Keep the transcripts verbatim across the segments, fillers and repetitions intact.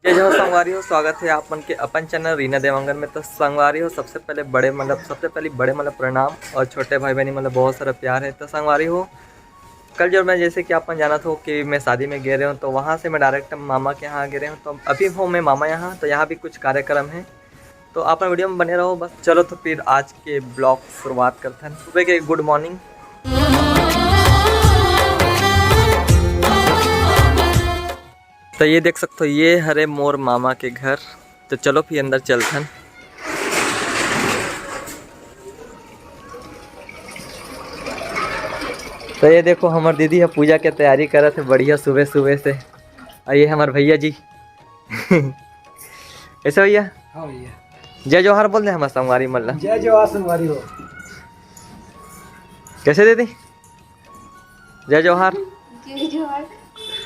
जय जोहार संगवारी हो, स्वागत है आप मन के अपन चैनल रीना देवांगन में। तो संगवारी हो, सबसे पहले बड़े मतलब सबसे पहले बड़े मतलब प्रणाम और छोटे भाई बहनी मतलब बहुत सारा प्यार है। तो संगवारी हो, कल जो मैं जैसे कि आप मन जानत हो कि मैं शादी में गए रहे हूँ, तो वहाँ से मैं डायरेक्ट मामा के यहाँ गए रहे हूँ। तो अभी हूँ मैं मामा यहाँ, तो यहाँ भी कुछ कार्यक्रम है, तो आप वीडियो में बने रहो बस। चलो तो फिर आज के ब्लॉग शुरुआत करते हैं सुबह के गुड मॉर्निंग। तो ये देख सकते हो, ये हरे मोर मामा के घर। तो चलो फिर अंदर चलथन। तो ये देखो, हमार दीदी ह पूजा के तैयारी करत है बढ़िया सुबह सुबह से। और ये हमार भैया जी। कैसे भैया? हाँ भैया। जय जोहार बोल दे हमार संगवारी मन ला। जय जोहार संगवारी हो। कैसे दीदी? जय जोहार। जय जोहार।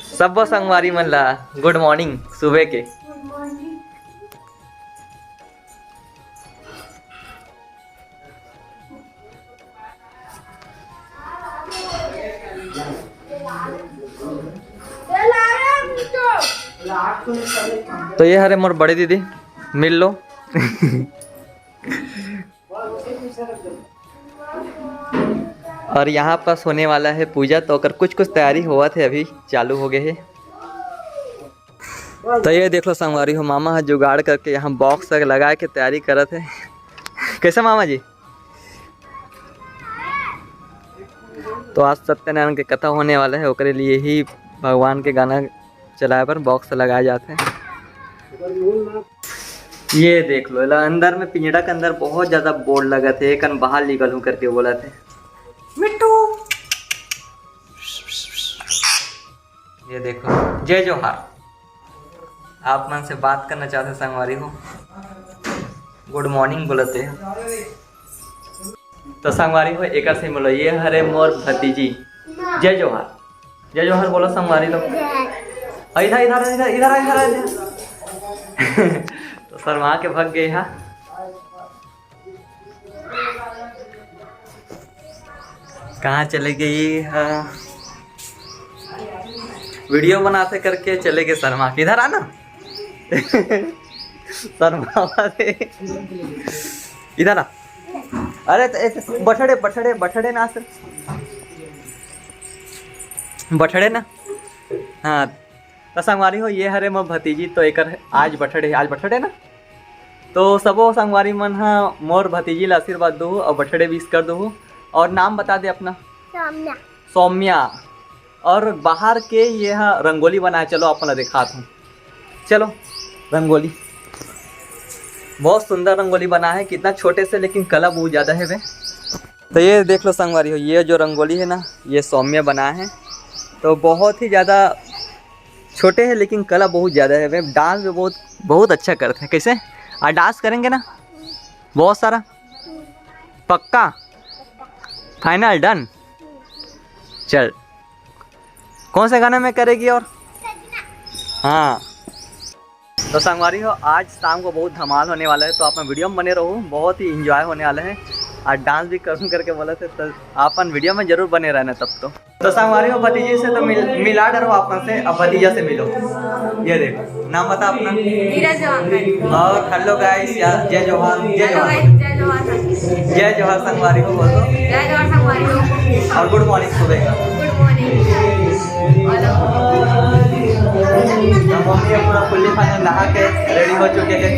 सब संगवारी मन ला गुड मॉर्निंग सुबह के। गुड मॉर्निंग। तो ये हरे मोर बड़े दीदी, मिल लो। और यहाँ पास होने वाला है पूजा, तो ओकर कुछ कुछ तैयारी होवत है, अभी चालू हो गए है। तो ये देख लो संगवारी हो, मामा ह जुगाड़ करके यहाँ बॉक्स लगा के तैयारी करत है। कैसे मामा जी? तो आज सत्यनारायण के कथा होने वाला है, ओकरे लिए ही भगवान के गाना चलाए बर बॉक्स लगाए जाते हैं। ये देख लो, एला अंदर में, पिंजड़ा के अंदर बहुत ज्यादा बोर्ड लगत है, एकन बाहर निकल हूँ करके बोलत है। मिट्टू, ये देखो, जय जोहार। आप मन से बात करना चाहते संगवारी हो, गुड मॉर्निंग बोलते हैं। तो संगवारी हो, एकर से मिलो, ये हरे मोर भतीजी। जय जोहार, जय जोहार बोलो संगवारी लोग। अ, इधर, इधर, इधर, इधर, इधर, इधर। तो शर्मा के भग गए हा। कहाँ चले गई हा? वीडियो बनाते करके चले गए शर्मा के। इधर आना। शर्मा वाले। इधर आ। अरे तो ऐसे बठड़े, बठड़े, बठड़े ना सर। बठड़े ना। हाँ। तो संगवारी हो, ये हरे मोर भतीजी, तो एकर आज बर्थडे, आज बर्थडे ना। तो सबो संगवारी मन ह मोर भतीजी ला आशीर्वाद दो और बर्थडे विश कर दो। और नाम बता दे अपना। सौम्या। सौम्या। और बाहर के ये ह रंगोली बनाए, चलो आप मन ला दिखात हूँ। चलो रंगोली, बहुत सुंदर रंगोली बना है, कितना छोटे से लेकिन कला बहुत ज़्यादा है बे। तो ये देख लो संगवारी हो, ये जो रंगोली है ना, ये सौम्या बनाए है। तो बहुत ही ज़्यादा छोटे हैं लेकिन कला बहुत ज़्यादा है बे। डांस भी बहुत, बहुत अच्छा करते हैं। कैसे आज डांस करेंगे ना, बहुत सारा। पक्का? Final done. चल, कौन से गाने में करेगी और? हाँ। तो संगवारी हो, आज शाम को बहुत धमाल होने वाला है, तो आप मन वीडियो में बने रहो, बहुत ही एंजॉय होने वाला है। आज डांस भी करूँ करके बोला थे, तो आप मन वीडियो में जरूर बने रहना तब तो। तो संगवारी हो, भतीजी से तो मिल, मिला डरो आप मन से, अब भतीजा से मिलो। ये देखो, नाम बता अपना। नीरज देवांगन। और हेलो गाइस, या जय जोहार, जय हेलो जोहार। गाइस, जय जोहार सर। जय जोहार संगवारी हो, बोल दो। जय जोहार संगवारी हो। और गुड मॉर्निंग सुबह का। गुड मॉर्निंग। और मम्मी अब पूरा फुल्ली फाइनल नहा के रेडी हो चुके हैं।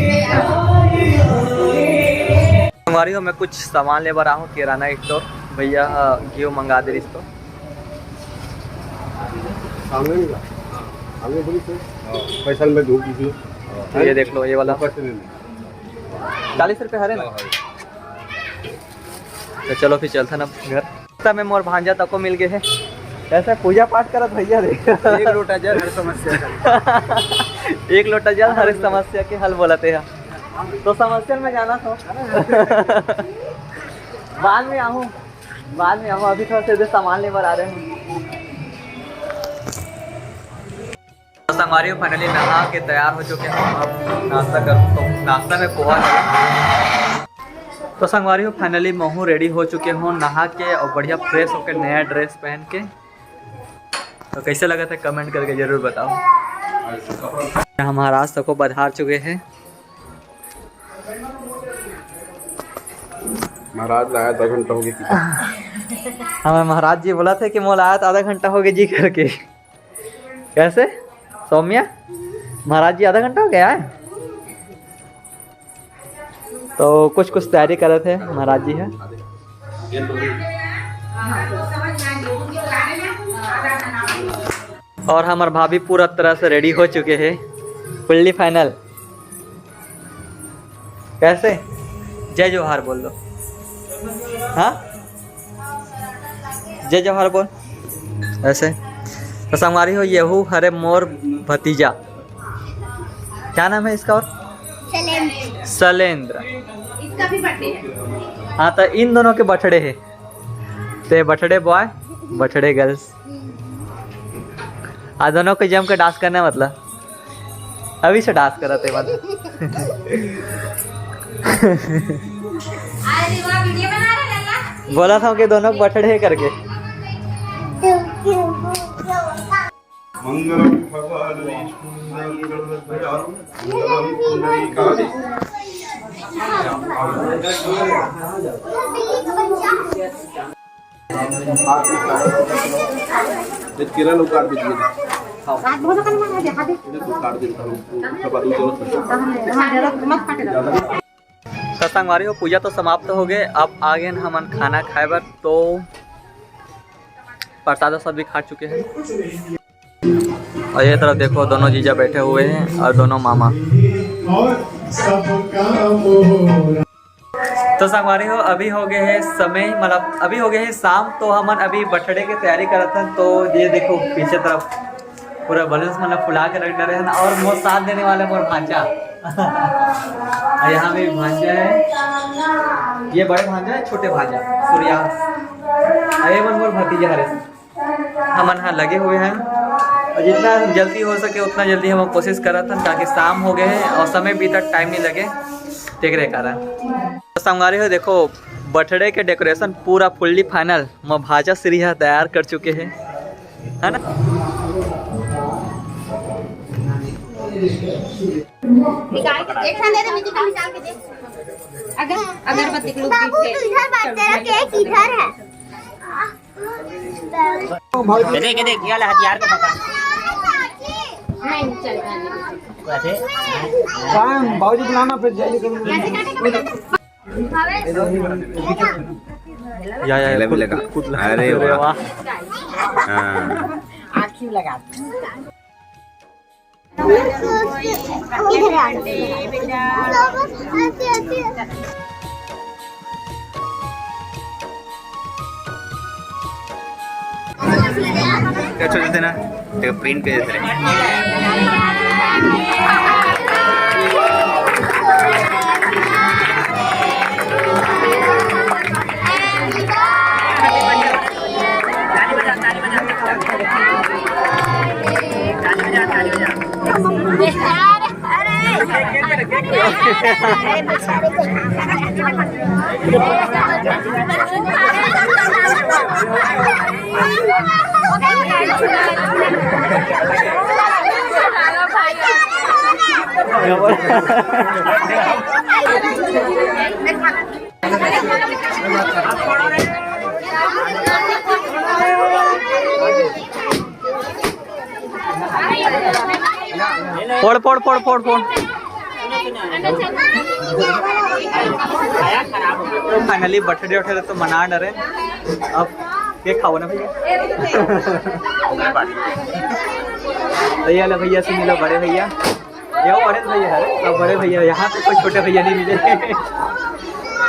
संगवारी हो, मैं कुछ सामान ले बर आहूँ किराना स्टोर, भैया ह घी मंगा दे रिस तो। सामने मिला। सामने बोली तो। पैसा में धूप निकलो। तो ये देख लो, ये वाला ऊपर से ले लो। चालीस रुपये हरे ना। तो चलो फिर चलथन अब घर। रास्ता में मोर भांजा तको मिल गए है। ऐसा पूजा पाठ करत भैया रे। एक लोटा जल हर समस्या का। एक लोटा जल हर एक समस्या के हल बोलते हैं। तो समस्या में जाना था। बाद में आहूँ, बाद में आहूँ, अभी थोड़ा सा इधर सामान ले बर आ रहे हैं। तो संगवारी हो, फाइनली नहा के तैयार हो चुके हैं। अब नाश्ता कर, तो नाश्ता में पोहा है। तो संगवारी हो, फाइनली महू रेडी हो चुके हो नहा के और बढ़िया फ्रेश होके नया ड्रेस पहन के। तो कैसे लगा था कमेंट करके जरूर बताओ। हम महाराज सबको बधार चुके हैं। महाराज ला आधा घंटा हो गया कि हमें महाराज जी बोला थे कि मोला आया तो आधा घंटा हो गया जी करके। कैसे सौम्या, महाराज जी आधा घंटा हो गया है? तो कुछ कुछ तैयारी करत हे महाराज जी है। और हमर भाभी पूरा तरह से रेडी हो चुके हैं, फुल्ली फाइनल। कैसे? जय जोहार बोल दो। हाँ, जय जोहार बोल। ऐसे तो संगवारी हो, यहू हरे मोर भतीजा। क्या नाम है इसका? और शैलेंद्र। शैलेंद्र। इसका भी बर्थडे है। हाँ, तो इन दोनों के बर्थडे है। ते बर्थडे बॉय, बर्थडे गर्ल्स। आज दोनों को जम के डांस करना है, मतलब अभी से डांस करत है, मतलब। अरे वाह, वीडियो बना रहे हैं, लल्ला। बोला था कि दोनों को बर्थडे है करके। मंगलम भगवान विष्णु मंगलम पुंडरीकाक्षि। एक केला लो काट दीजिए। ये तो काट देता हूँ, उसको चपाती जरूरत नहीं। तो संगवारी हो, पूजा तो समाप्त हो गए। अब आ गए हमन खाना खाए बर। तो प्रसाद सब भी खा चुके हैं। और ये तरफ देखो, दोनों जीजा बैठे हुए हैं और दोनों मामा। तो संगवारी हो, अभी हो गए हैं समय, मतलब अभी हो गए हैं शाम। तो हमन अभी बर्थडे के तैयारी करत हन। तो ये देखो, पीछे तरफ पूरा बलून्स मतलब फुला के रख डरे हैं। और मोर साथ देने वाले मोर भांजा। और यहाँ भी भांजा है, ये बड़े भांजा है, छोटे भांजा सूर्यांश, और ये मन मोर भतीजा हरे। हमन ह लगे हुए हैं और जितना जल्दी हो सके उतना जल्दी हम कोशिश करत हन, ताकि शाम हो गए हैं और समय बीतत टाइम नहीं लगे, तेकरे कारण। तो संगवारी हो, देखो, बर्थडे के डेकोरेशन पूरा फुल्ली फाइनल मोर भांजा श्री ह तैयार कर चुके हैं, है ना? निकाल के, एक ठन दे दे, मुझे निकाल के दे। अगर अगरबत्ती के लोग बाबू, पीछे। तू इधर बात कर, तेरा केक इधर है। ये देख, ये देख, ये वाला हथियार को पकड़। नहीं, चल, चल। कैसे? काम, बाबूजी बुलाना, फिर जल्दी करूँगा। या, या, या, ले भी खुद, लगा। खुद लगा। अरे अरे वाह। वाह। हाँ। आँखी लगा। उधर आ। अच्छा, देते ना, तेरे प्रिंट पे देते रहे। फोड़, फोड़, फोड़, फोड़, फोड़। फाइनली बर्थडे उठे तो मना डरे। अब केक खाओ ना भैया। भैया ले, भैया से मिलो, बड़े भैया। ये वो बड़े भैया है, अब बड़े भैया, यहाँ पे कोई छोटे भैया नहीं मिले।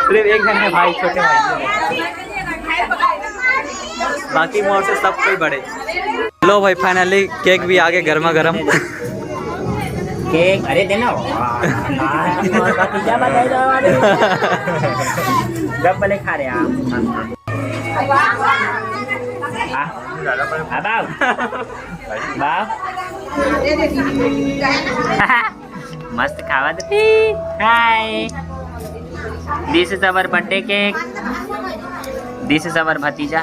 सिर्फ एक जन है भाई, छोटे भाई, बाकी मोर से सब कोई बड़े। लो भाई, फाइनली केक भी आ गए गर्मा गर्म। केक, अरे देना हो। हाँ, हाँ, हाँ, क्या बताई जाओ, अरे। जब भले खा रहे हैं आप। हाँ। अब आओ। वाह। मस्त खावत रही। हाय। This is our birthday cake. This is our भतीजा।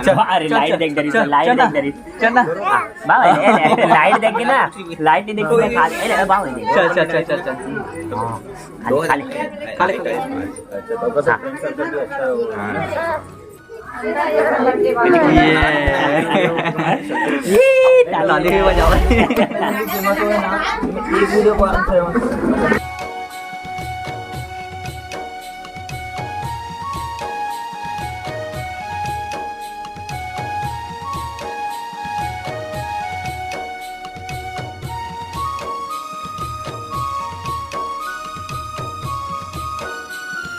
चल, अरे, चल, लाइट चल, देख डरी, चल, लाइट चल ना। देख डरी। चल ना। हाँ, बाबा, ए, ए, लाइट देख के ना, लाइट नहीं देख के खा, ए, ले, बाबा, ले। चल, चल, चल, चल, चल। हाँ, खा ले, खा ले। खा ले। हाँ। ये। ये, ताली भी बजाओ।